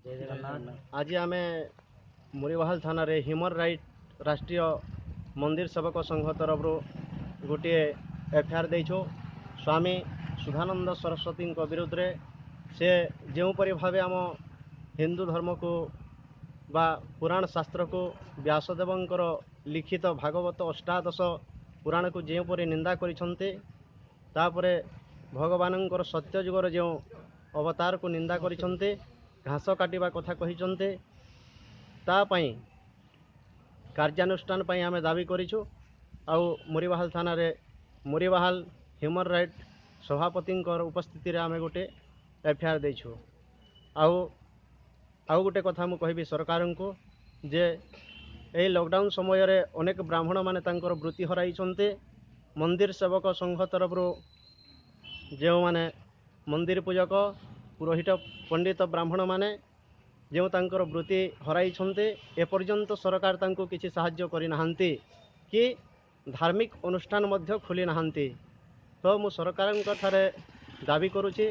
ଜୟ ଜଗନ୍ନାଥ। ଆଜି ଆମେ ମୁରିବାହାଲ ଥାନାରେ ହ୍ୟୁମାନ୍ ରାଇଟ୍ ରାଷ୍ଟ୍ରୀୟ ମନ୍ଦିର ସେବକ ସଂଘ ତରଫରୁ ଗୋଟିଏ ଏଫଆଇଆର୍ ଦେଇଛୁ ସ୍ୱାମୀ ସୁଧାନନ୍ଦ ସରସ୍ୱତୀଙ୍କ ବିରୁଦ୍ଧରେ। ସେ ଯେଉଁପରି ଭାବେ ଆମ ହିନ୍ଦୁ ଧର୍ମକୁ ବା ପୁରାଣ ଶାସ୍ତ୍ରକୁ, ବ୍ୟାସଦେବଙ୍କର ଲିଖିତ ଭାଗବତ ଅଷ୍ଟାଦଶ ପୁରାଣକୁ ଯେଉଁପରି ନିନ୍ଦା କରିଛନ୍ତି, ତାପରେ ଭଗବାନଙ୍କର ସତ୍ୟଯୁଗର ଯେଉଁ ଅବତାରକୁ ନିନ୍ଦା କରିଛନ୍ତି, ଘାସ କାଟିବା କଥା କହିଛନ୍ତି, ତା ପାଇଁ କାର୍ଯ୍ୟାନୁଷ୍ଠାନ ପାଇଁ ଆମେ ଦାବି କରିଛୁ। ଆଉ ମୁରିବାହାଲ ଥାନାରେ ମୁରିବାହାଲ ହ୍ୟୁମାନ୍ ରାଇଟ୍ ସଭାପତିଙ୍କର ଉପସ୍ଥିତିରେ ଆମେ ଗୋଟେ ଏଫଆଇଆର୍ ଦେଇଛୁ। ଆଉ ଗୋଟେ କଥା ମୁଁ କହିବି ସରକାରଙ୍କୁ ଯେ ଏହି ଲକଡାଉନ୍ ସମୟରେ ଅନେକ ବ୍ରାହ୍ମଣମାନେ ତାଙ୍କର ବୃତ୍ତି ହରାଇଛନ୍ତି। ମନ୍ଦିର ସେବକ ସଂଘ ତରଫରୁ ଯେଉଁମାନେ ମନ୍ଦିର ପୂଜକ, ପୁରୋହିତ, ପଣ୍ଡିତ, ବ୍ରାହ୍ମଣମାନେ ଯେଉଁ ତାଙ୍କର ବୃତ୍ତି ହରାଇଛନ୍ତି, ଏପର୍ଯ୍ୟନ୍ତ ସରକାର ତାଙ୍କୁ କିଛି ସାହାଯ୍ୟ କରିନାହାନ୍ତି କି ଧାର୍ମିକ ଅନୁଷ୍ଠାନ ମଧ୍ୟ ଖୋଲି ନାହାନ୍ତି। ତ ମୁଁ ସରକାରଙ୍କ ଠାରେ ଦାବି କରୁଛି,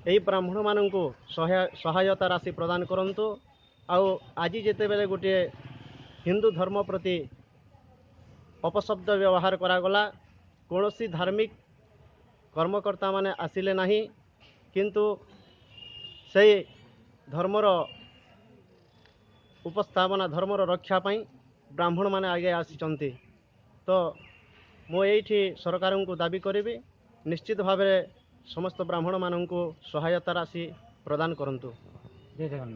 ଏହି ବ୍ରାହ୍ମଣମାନଙ୍କୁ ସହାୟତା ରାଶି ପ୍ରଦାନ କରନ୍ତୁ। ଆଉ ଆଜି ଯେତେବେଳେ ଗୋଟିଏ ହିନ୍ଦୁ ଧର୍ମ ପ୍ରତି ଅପଶବ୍ଦ ବ୍ୟବହାର କରାଗଲା, କୌଣସି ଧାର୍ମିକ କର୍ମକର୍ତ୍ତାମାନେ ଆସିଲେ ନାହିଁ, କିନ୍ତୁ ସେଇ ଧର୍ମର ଉପସ୍ଥାପନା, ଧର୍ମର ରକ୍ଷା ପାଇଁ ବ୍ରାହ୍ମଣମାନେ ଆଗେ ଆସିଛନ୍ତି। ତ ମୁଁ ଏଇଠି ସରକାରଙ୍କୁ ଦାବି କରିବି, ନିଶ୍ଚିତ ଭାବରେ ସମସ୍ତ ବ୍ରାହ୍ମଣମାନଙ୍କୁ ସହାୟତା ରାଶି ପ୍ରଦାନ କରନ୍ତୁ। ଜୟ ଜଗନ୍ନାଥ।